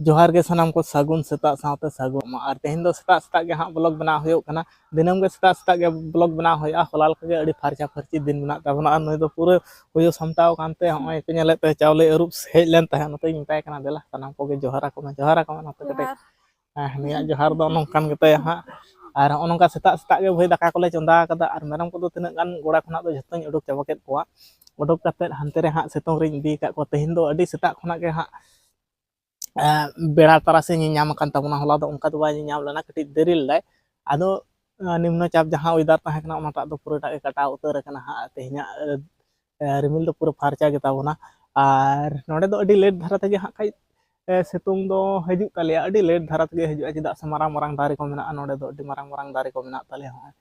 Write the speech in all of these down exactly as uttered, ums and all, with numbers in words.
ᱡᱚᱦᱟᱨ ᱜᱮ ᱥᱟᱱᱟᱢ ᱠᱚ, ᱥᱟᱹᱜᱩᱱ ᱥᱮᱛᱟᱜ ᱥᱟᱶᱛᱮ ᱥᱟᱹᱜᱩᱱ ᱢᱟ᱾ ᱟᱨ ᱛᱮᱦᱮᱧ ᱫᱚ ᱥᱮᱛᱟᱜ ᱥᱮᱛᱟᱜ ᱜᱮ ᱦᱟᱸᱜ ᱵᱞᱚᱜ ᱵᱮᱱᱟᱣ ᱦᱩᱭᱩᱜ ᱠᱟᱱᱟ᱾ ᱫᱤᱱᱟᱹᱢ ᱜᱮ ᱥᱮᱛᱟᱜ ᱥᱮᱛᱟᱜ ᱜᱮ ᱵᱞᱚᱜ ᱵᱮᱱᱟᱣ ᱦᱩᱭᱩᱜᱼᱟ᱾ ᱦᱚᱞᱟ ᱞᱮᱠᱟ ᱜᱮ ᱟᱹᱰᱤ ᱯᱷᱟᱨᱪᱟ ᱯᱷᱟᱹᱨᱪᱤ ᱫᱤᱱ ᱢᱮᱱᱟᱜ ᱛᱟᱵᱚᱱᱟ᱾ ᱟᱨ ᱱᱩᱭ ᱫᱚ ᱯᱩᱨᱟᱹ ᱦᱩᱭᱩ ᱥᱟᱢᱴᱟᱣ ᱠᱟᱱᱛᱮ ᱦᱚᱸᱜᱼᱚᱭ ᱠᱚ ᱧᱮᱞᱮᱫ ᱛᱟᱭ, ᱪᱟᱣᱞᱮ ᱟᱹᱨᱩᱵ ᱦᱮᱡ ᱞᱮᱱ ᱛᱟᱦᱮᱸᱫ᱾ ᱱᱚᱛᱮᱧ ᱢᱮᱛᱟᱭ ᱠᱟᱱᱟ, "ᱫᱮᱞᱟ ᱥᱟᱱᱟᱢ ᱠᱚᱜᱮ ᱡᱚᱦᱟᱨ ᱟᱠᱚ ᱢᱮ, ᱡᱚᱦᱟᱨ ᱟᱠᱚ ᱢᱮ ᱱᱚᱛᱮ ᱠᱟᱹᱴᱤᱡ᱾" ᱦᱮᱸ, ᱱᱩᱭᱟᱜ ᱡᱚᱦᱟᱨ ᱫᱚ ᱱᱚᱝᱠᱟᱱ ᱜᱮᱛᱟᱭᱟ ᱦᱟᱸᱜ᱾ ᱟᱨ ᱦᱚᱸᱜᱼᱚ ᱱᱚᱝᱠᱟ ᱥᱮᱛᱟᱜ ᱥᱮᱛᱟᱜ ᱜᱮ ᱵᱷᱟᱹᱭ ᱫᱟᱠᱟ ᱠᱚᱞᱮ ᱪᱚᱸᱫᱟ ᱟᱠᱟᱫᱟ᱾ ᱟᱨ ᱢᱮᱨᱚᱢ ᱠᱚᱫᱚ ᱛᱤᱱᱟᱹᱜ ᱜᱟᱱ ᱜᱚᱲᱟ ᱠᱷᱚᱱᱟᱜ ᱫᱚ ᱡᱷᱚᱛᱚᱧ ᱩᱰᱩᱠ ᱪᱟᱵᱟ ᱠᱮᱫ ᱠᱚᱣᱟ᱾ ᱩᱰᱩᱠ ᱠᱟᱛᱮᱫ ᱦᱟᱱᱛᱮ ᱨᱮ ᱦᱟᱸᱜ ᱥᱤᱛᱩᱝ ᱨᱤᱧ ᱤᱫᱤ ᱟᱠᱟᱫ ᱠᱚᱣᱟ᱾ ᱛᱮᱦᱮᱧ ᱫᱚ ᱟᱹᱰᱤ ᱥᱮᱛᱟᱜ ᱠᱷᱚᱱᱟᱜ ᱜᱮ ᱦᱟᱸᱜ ᱮᱸ, ᱵᱮᱲᱟ ᱛᱟᱨᱟᱥᱤᱧ ᱧᱮᱧᱟᱢ ᱟᱠᱟᱱ ᱛᱟᱵᱚᱱᱟ᱾ ᱦᱚᱞᱟ ᱫᱚ ᱚᱱᱠᱟ ᱫᱚ ᱵᱟᱭ ᱧᱮᱧᱟᱢ ᱞᱮᱱᱟ, ᱠᱟᱹᱴᱤᱡ ᱫᱮᱨᱤ ᱞᱮᱫᱟᱭ᱾ ᱟᱫᱚ, ᱮᱸ, ᱱᱤᱢᱱᱚ ᱪᱟᱯ ᱡᱟᱦᱟᱸ ᱚᱭᱮᱫᱟᱨ ᱛᱟᱦᱮᱸ ᱠᱟᱱᱟ, ᱚᱱᱟᱴᱟᱜ ᱫᱚ ᱯᱩᱨᱟᱹᱴᱟᱜ ᱜᱮ ᱠᱟᱴᱟᱣ ᱩᱛᱟᱹᱨ ᱟᱠᱟᱱᱟ ᱦᱟᱸᱜ᱾ ᱛᱮᱦᱮᱧᱟᱜ, ᱮᱸ, ᱨᱤᱢᱤᱞ ᱫᱚ ᱯᱩᱨᱟᱹ ᱯᱷᱟᱨᱪᱟ ᱜᱮᱛᱟ ᱵᱚᱱᱟ᱾ ᱟᱨ ᱱᱚᱰᱮ ᱫᱚ ᱟᱹᱰᱤ ᱞᱮᱴ ᱫᱷᱟᱨᱟ ᱛᱮᱜᱮ ᱦᱟᱸᱜ ᱠᱷᱟᱡ, ᱮᱸ, ᱥᱤᱛᱩᱝ ᱫᱚ ᱦᱤᱡᱩᱜ ᱛᱟᱞᱮᱭᱟ, ᱟᱹᱰᱤ ᱞᱮᱴ ᱫᱷᱟᱨᱟ ᱛᱮᱜᱮ ᱦᱤᱡᱩᱜᱼᱟ, ᱪᱮᱫᱟᱜ ᱥᱮ ᱢᱟᱨᱟᱝ ᱢᱟᱨᱟᱝ ᱫᱟᱨᱮ ᱠᱚ ᱢᱮᱱᱟᱜᱼᱟ᱾ ᱱᱚᱰᱮ ᱫᱚ ᱟᱹᱰᱤ ᱢᱟᱨᱟᱝ ᱢᱟᱨᱟᱝ ᱫᱟᱨᱮ ᱠᱚ ᱢᱮᱱᱟᱜ ᱛᱟᱞᱮᱭᱟ ᱦᱚᱸᱜᱼᱚᱭ᱾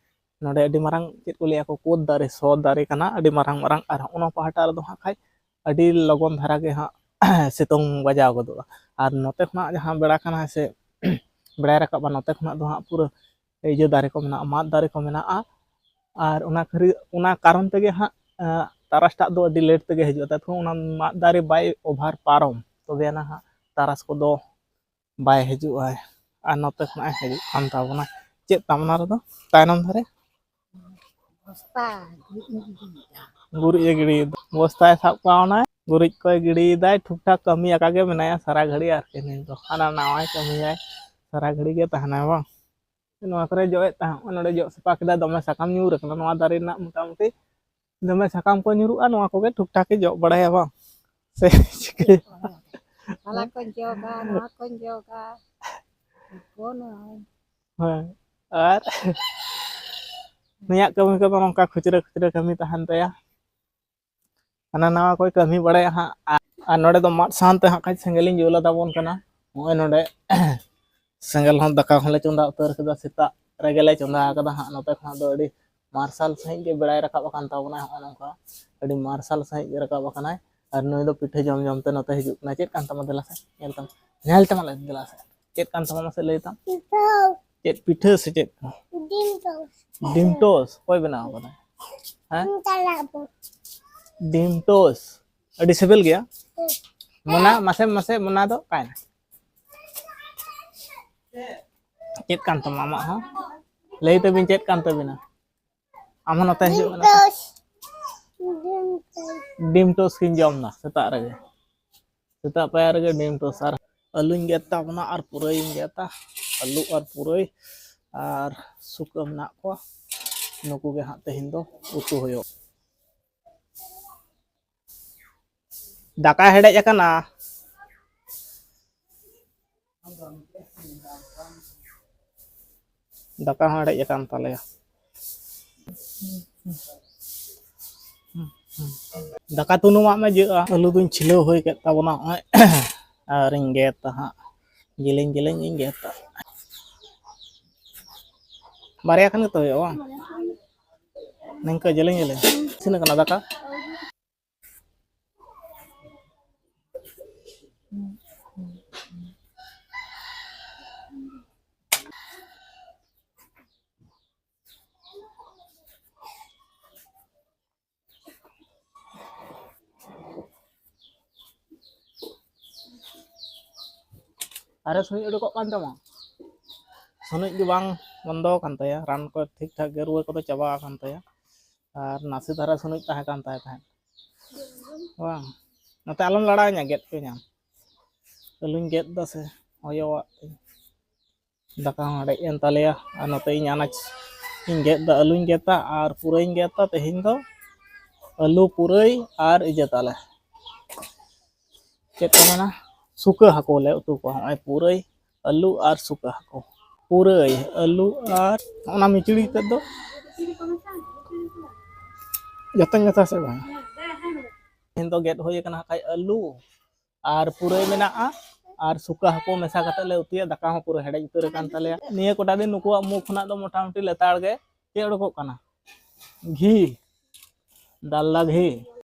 ᱱᱚᱰᱮ ᱟᱹᱰᱤ ᱢᱟᱨᱟᱝ, ᱪᱮᱫ ᱠᱚ ᱞᱟᱹᱭᱟ ᱠᱚ, ᱠᱳᱫ ᱫᱟᱨᱮ, ᱥᱚ ᱫᱟᱨᱮ ᱠᱟᱱᱟ, ᱟᱹᱰᱤ ᱢᱟᱨᱟᱝ ᱢᱟᱨᱟᱝ᱾ ᱟᱨ ᱚᱱᱟ ᱯᱟᱦᱴᱟ ᱨᱮᱫᱚ ᱦᱟᱸᱜ ᱠᱷᱟᱡ ᱟᱹᱰᱤ ᱞᱚᱜᱚᱱ ᱫᱷᱟᱨᱟ ᱜᱮ ᱦᱟᱸᱜ ᱥᱤᱛᱩᱝ ᱵᱟᱡᱟᱣ ᱜᱚᱫᱚᱜᱼᱟ᱾ ᱟᱨ ᱱᱚᱛᱮ ᱠᱷᱚᱱᱟᱜ ᱡᱟᱦᱟᱸ ᱵᱮᱲᱟ ᱠᱟᱱᱟ ᱥᱮ, ᱵᱮᱲᱟᱭ ᱨᱟᱠᱟᱵᱟ, ᱱᱚᱛᱮ ᱠᱷᱚᱱᱟᱜ ᱫᱚ ᱦᱟᱸᱜ ᱯᱩᱨᱟᱹ ᱤᱭᱟᱹ ᱫᱟᱨᱮ ᱠᱚ ᱢᱮᱱᱟᱜᱼᱟ, ᱢᱟᱫ ᱫᱟᱨᱮ ᱠᱚ ᱢᱮᱱᱟᱜᱼᱟ᱾ ᱟᱨ ᱚᱱᱟ ᱠᱷᱟᱹᱨᱤ-, ᱚᱱᱟ ᱠᱟᱨᱚᱱ ᱛᱮᱜᱮ ᱦᱟᱸᱜ, ᱮᱸ, ᱛᱟᱨᱟᱥᱴᱟᱜ ᱫᱚ ᱟᱹᱰᱤ ᱞᱮᱴ ᱛᱮᱜᱮ ᱦᱤᱡᱩᱜᱼᱟ᱾ ᱛᱟᱛᱠᱷᱚᱱ ᱚᱱᱟ ᱢᱟᱫ ᱫᱟᱨᱮ ᱵᱟᱭ ᱚᱵᱷᱟᱨ ᱯᱟᱨᱚᱢ, ᱛᱚᱵᱮ ᱟᱱᱟ ᱦᱟᱸᱜ ᱛᱟᱨᱟᱥ ᱠᱚᱫᱚ ᱵᱟᱭ ᱦᱤᱡᱩᱜᱼᱟ᱾ ᱟᱨ ᱱᱚᱛᱮ ᱠᱷᱚᱱᱟᱜ ᱮ ᱦᱤᱡᱩᱜ ᱠᱟᱱ ᱛᱟᱵᱚᱱᱟ᱾ ᱪᱮᱫ ᱛᱟᱢ ᱚᱱᱟ ᱨᱮᱫᱚ ᱛᱟᱭᱱᱚᱢ ᱫᱷᱟᱨᱮ? ᱵᱚᱥᱛᱟ, ᱜᱩᱨᱤᱡ ᱮ ᱜᱤᱰᱤᱭᱮᱫᱟ᱾ ᱜᱩᱨᱤᱡ ᱮ ᱜᱤᱰᱤᱭᱮᱫᱟ᱾ ᱵᱚᱥᱛᱟᱭ ᱥᱟᱵ ᱠᱟᱣᱱᱟᱭ, ᱜᱩᱨᱤᱡ ᱠᱚᱭ ᱜᱤᱰᱤᱭᱮᱫᱟᱭ, ᱴᱷᱩᱠ ᱴᱷᱟᱠ ᱠᱟᱹᱢᱤ ᱟᱠᱟ ᱜᱮ ᱢᱮᱱᱟᱭᱟ ᱥᱟᱨᱟ ᱜᱷᱟᱹᱲᱤ ᱟᱨᱠᱤ᱾ ᱱᱩᱭ ᱫᱚ ᱦᱟᱱᱟ ᱱᱟᱣᱟᱭ ᱠᱟᱹᱢᱤᱭᱟᱭ, ᱥᱟᱨᱟ ᱜᱷᱟᱹᱲᱤ ᱜᱮ ᱛᱟᱦᱮᱱᱟᱭ ᱵᱟᱝ? ᱱᱚᱣᱟ ᱠᱚᱨᱮ ᱡᱚᱜ ᱮᱫ ᱛᱟᱦᱮᱸᱫ, ᱱᱚᱰᱮ ᱡᱚᱜ ᱥᱟᱯᱷᱟ ᱠᱮᱫᱟᱭ, ᱫᱚᱢᱮ ᱥᱟᱠᱟᱢ ᱧᱩᱨ ᱟᱠᱟᱱᱟ᱾ ᱱᱚᱣᱟ ᱫᱟᱨᱮ ᱨᱮᱱᱟᱜ ᱢᱚᱴᱟᱢᱩᱴᱤ ᱫᱚᱢᱮ ᱥᱟᱠᱟᱢ ᱠᱚ ᱧᱩᱨᱩᱜᱼᱟ, ᱱᱚᱣᱟ ᱠᱚᱜᱮ ᱴᱷᱩᱠ ᱴᱷᱟᱠ ᱮ ᱡᱚᱜ ᱵᱟᱲᱟᱭᱟ ᱵᱟᱝ? ᱥᱮ ᱪᱤᱠᱟᱹ? ᱦᱟᱞᱟ ᱠᱚᱧ ᱡᱚᱜᱟ, ᱱᱚᱣᱟ ᱠᱚᱧ ᱡᱚᱜᱟ᱾ ᱦᱮᱸ, ᱟᱨ ᱱᱩᱭᱟᱜ ᱠᱟᱹᱢᱤ ᱠᱚᱫᱚ ᱱᱚᱝᱠᱟ ᱠᱷᱩᱪᱨᱟᱹ ᱠᱷᱩᱪᱨᱟᱹ ᱠᱟᱹᱢᱤ ᱛᱟᱦᱮᱱ ᱛᱟᱭᱟ᱾ ᱦᱟᱱᱟ ᱱᱟᱣᱟ ᱠᱚᱭ ᱠᱟᱹᱢᱤ ᱵᱟᱲᱟᱭᱟ ᱦᱟᱸᱜ᱾ ᱟᱨ, ᱟᱨ ᱱᱚᱰᱮ ᱫᱚ ᱢᱟᱫ ᱥᱟᱦᱟᱱ ᱛᱮ ᱦᱟᱸᱜ ᱠᱷᱟᱡ ᱥᱮᱸᱜᱮᱞ ᱤᱧ ᱡᱩᱞ ᱟᱫᱟ ᱵᱚᱱ ᱠᱟᱱᱟ᱾ ᱱᱚᱜᱼᱚᱭ ᱱᱚᱰᱮ ᱥᱮᱸᱜᱮᱞ ᱦᱚᱸ, ᱫᱟᱠᱟ ᱦᱚᱸᱞᱮ ᱪᱚᱸᱫᱟ ᱩᱛᱟᱹᱨ ᱠᱟᱫᱟ, ᱥᱮᱛᱟᱜ ᱨᱮᱜᱮ ᱞᱮ ᱪᱚᱸᱫᱟ ᱟᱠᱟᱫᱟ ᱦᱟᱸᱜ᱾ ᱱᱚᱛᱮ ᱠᱷᱚᱱᱟᱜ ᱫᱚ ᱟᱹᱰᱤ ᱢᱟᱨᱥᱟᱞ ᱥᱟᱺᱦᱤᱡ ᱜᱮ ᱵᱮᱲᱟᱭ ᱨᱟᱠᱟᱵ ᱟᱠᱟᱱ ᱛᱟᱵᱚᱱᱟ᱾ ᱱᱚᱜᱼᱚ ᱱᱚᱝᱠᱟ ᱟᱹᱰᱤ ᱢᱟᱨᱥᱟᱞ ᱥᱟᱺᱦᱤᱡ ᱜᱮ ᱨᱟᱠᱟᱵ ᱟᱠᱟᱱᱟᱭ᱾ ᱟᱨ ᱱᱩᱭ ᱫᱚ ᱯᱤᱴᱷᱟᱹ ᱡᱚᱢ ᱡᱚᱢ ᱛᱮ ᱱᱚᱛᱮ ᱦᱤᱡᱩᱜ ᱠᱟᱱᱟᱭ᱾ ᱪᱮᱫ ᱠᱟᱱ ᱛᱟᱢᱟ? ᱫᱮᱞᱟ ᱥᱮ ᱧᱮᱞ ᱛᱟᱢ, ᱧᱮᱞ ᱛᱟᱢᱟ ᱞᱮ, ᱫᱮᱞᱟ ᱥᱮ᱾ ᱪᱮᱫ ᱠᱟᱱ ᱛᱟᱢᱟ ᱢᱟᱥᱮ ᱞᱟᱹᱭ ᱛᱟᱢ? ᱪᱮᱫ ᱯᱤᱴᱷᱟᱹ ᱥᱮ ᱪᱮᱫ? ᱰᱤᱢ ᱴᱳᱥᱴ᱾ ᱚᱠᱚᱭ ᱵᱮᱱᱟᱣ ᱠᱟᱫᱟ? ᱦᱮᱸ? ᱰᱤᱢ ᱴᱳᱥᱴ᱾ ᱟᱹᱰᱤ ᱥᱤᱵᱤᱞ ᱜᱮᱭᱟ᱾ ᱢᱚᱱᱟ, ᱢᱟᱥᱮ, ᱢᱟᱥᱮ, ᱢᱚᱱᱟ ᱫᱚ ᱚᱠᱟᱭᱮᱱᱟ? ᱪᱮᱫ ᱠᱟᱱ ᱛᱟᱢᱟ ᱟᱢᱟᱜ ᱦᱚᱸ? ᱞᱟᱹᱭ ᱛᱟᱵᱤᱱ, ᱪᱮᱫ ᱠᱟᱱ ᱛᱟᱵᱤᱱᱟ? ᱟᱢ ᱦᱚᱸ ᱱᱚᱛᱮ ᱦᱤᱡᱩᱜ ᱢᱮ᱾ ᱰᱤᱢ ᱴᱳᱥᱴ ᱠᱤᱱ ᱡᱚᱢ ᱫᱟ ᱥᱮᱛᱟᱜ ᱨᱮᱜᱮ᱾ ᱥᱮᱛᱟᱜ ᱯᱟᱭᱟᱨ ᱨᱮᱜᱮ ᱰᱤᱢ ᱴᱳᱥᱴ ᱟᱨ ᱟᱹᱞᱩᱧ ᱜᱮᱫ ᱛᱟᱵᱚᱱᱟ ᱟᱨ ᱯᱩᱨᱟᱹᱭᱤᱧ ᱜᱮᱫᱟ᱾ ᱟᱹᱞᱩ ᱟᱨ ᱯᱩᱨᱟᱹᱭ ᱟᱨ ᱥᱩᱠᱟᱹ ᱢᱮᱱᱟᱜ ᱠᱚᱣᱟ᱾ ᱱᱩᱠᱩ ᱜᱮ ᱦᱟᱸᱜ ᱛᱮᱦᱮᱧ ᱫᱚ ᱩᱛᱩ ᱦᱩᱭᱩᱜ᱾ ᱫᱟᱠᱟ ᱦᱮᱰᱮᱡ ᱟᱠᱟᱱᱟ᱾ ᱫᱟᱠᱟ ᱦᱚᱸ ᱦᱮᱰᱮᱡ ᱟᱠᱟᱱ ᱛᱟᱞᱮᱭᱟ᱾ ᱫᱟᱠᱟ ᱛᱩᱱᱩᱢᱟᱜ ᱢᱮ ᱡᱟᱹᱜᱼᱟ᱾ ᱟᱹᱞᱩ ᱫᱩᱧ ᱪᱷᱤᱞᱟᱹᱣ ᱦᱩᱭ ᱠᱮᱫ ᱛᱟᱵᱚᱱᱟ ᱱᱚᱜᱼᱚᱭ᱾ ᱟᱨᱤᱧ ᱜᱮᱫᱟ ᱦᱟᱸᱜ᱾ ᱡᱮᱞᱮᱧ ᱡᱮᱞᱮᱧ ᱤᱧ ᱜᱮᱫᱟ᱾ ᱵᱟᱨᱭᱟ ᱠᱷᱟᱱ ᱜᱮᱛᱚ ᱦᱩᱭᱩᱜᱼᱟ ᱵᱟᱝ? ᱱᱤᱝᱠᱟᱹ ᱡᱮᱞᱮᱧ ᱡᱮᱞᱮᱧ᱾ ᱤᱥᱤᱱ ᱟᱠᱟᱱᱟ ᱫᱟᱠᱟ? ᱟᱨᱮ ᱥᱩᱱᱩᱡ ᱩᱰᱩᱠᱚᱜ ᱠᱟᱱ ᱛᱟᱢᱟ᱾ ᱥᱩᱱᱩᱡ ᱜᱮ ᱵᱟᱝ ᱵᱚᱱᱫᱚ ᱟᱠᱟᱱ ᱛᱟᱭᱟ᱾ ᱨᱟᱱ ᱠᱚ ᱴᱷᱤᱠ ᱴᱷᱟᱠ ᱜᱮ, ᱨᱩᱣᱟᱹ ᱠᱚᱫᱚ ᱪᱟᱵᱟ ᱟᱠᱟᱱ ᱛᱟᱭᱟ᱾ ᱟᱨ ᱱᱟᱥᱮ ᱫᱷᱟᱨᱟ ᱥᱩᱱᱩᱡ ᱛᱟᱦᱮᱸ ᱠᱟᱱ ᱛᱟᱭ ᱛᱟᱦᱮᱸᱫ᱾ ᱵᱟᱝ, ᱱᱚᱛᱮ ᱟᱞᱚᱢ ᱞᱟᱲᱟᱣᱤᱧᱟ, ᱜᱮᱫ ᱠᱚᱧ ᱟᱢ᱾ ᱟᱹᱞᱩᱧ ᱜᱮᱫ ᱫᱟ ᱥᱮ ᱦᱚᱭᱚᱣᱟᱜ ᱛᱤᱧ᱾ ᱫᱟᱠᱟ ᱦᱚᱸ ᱦᱮᱰᱮᱡ ᱮᱱ ᱛᱟᱞᱮᱭᱟ᱾ ᱟᱨ ᱱᱚᱛᱮ ᱤᱧ ᱟᱱᱟᱡᱽ ᱤᱧ ᱜᱮᱫ ᱫᱟ, ᱟᱹᱞᱩᱧ ᱜᱮᱫᱟ ᱟᱨ ᱯᱩᱨᱟᱹᱭᱤᱧ ᱜᱮᱫᱟ ᱛᱮᱦᱮᱧ ᱫᱚ᱾ ᱟᱹᱞᱩ, ᱯᱩᱨᱟᱹᱭ ᱟᱨ ᱤᱭᱟᱹ ᱛᱟᱞᱮ᱾ ᱪᱮᱫ ᱠᱚ ᱢᱮᱱᱟ? ᱥᱩᱠᱟᱹ ᱦᱟᱹᱠᱩ ᱞᱮ ᱩᱛᱩ ᱠᱚᱣᱟ᱾ ᱱᱚᱜᱼᱚᱭ ᱯᱩᱨᱟᱹᱭ, ᱟᱹᱞᱩ ᱟᱨ ᱥᱩᱠᱟᱹ ᱦᱟᱹᱠᱩ᱾ ᱯᱩᱨᱟᱹᱭ, ᱟᱹᱞᱩ ᱟᱨ ᱚᱱᱟ ᱢᱤᱪᱲᱤ ᱛᱮᱫ ᱫᱚ ᱡᱚᱛᱚᱧ ᱢᱮᱥᱟ ᱥᱮ ᱵᱟᱝ? ᱛᱮᱦᱮᱧ ᱫᱚ ᱜᱮᱫ ᱦᱩᱭ ᱟᱠᱟᱱᱟ ᱠᱷᱟᱡ ᱟᱹᱞᱩ, ᱟᱨ ᱯᱩᱨᱟᱹᱭ ᱢᱮᱱᱟᱜᱼᱟ, ᱟᱨ ᱥᱩᱠᱟᱹ ᱦᱟᱹᱠᱩ ᱢᱮᱥᱟ ᱠᱟᱛᱮ ᱞᱮ ᱩᱛᱩᱭᱟ᱾ ᱫᱟᱠᱟ ᱦᱚᱸ ᱯᱩᱨᱟᱹ ᱦᱮᱰᱮᱡ ᱩᱛᱟᱹᱨ ᱟᱠᱟᱱ ᱛᱟᱞᱮᱭᱟ᱾ ᱱᱤᱭᱟᱹ ᱠᱚᱴᱟ ᱫᱤᱱ ᱱᱩᱠᱩᱣᱟᱜ ᱢᱩ ᱠᱷᱚᱱᱟᱜ ᱫᱚ ᱢᱚᱴᱟᱢᱩᱴᱤ ᱞᱮᱛᱟᱲ ᱜᱮ ᱪᱮᱫ ᱚᱰᱚᱠᱚᱜ ᱠᱟᱱᱟ? ᱜᱷᱤ, ᱰᱟᱞᱰᱟ ᱜᱷᱤ᱾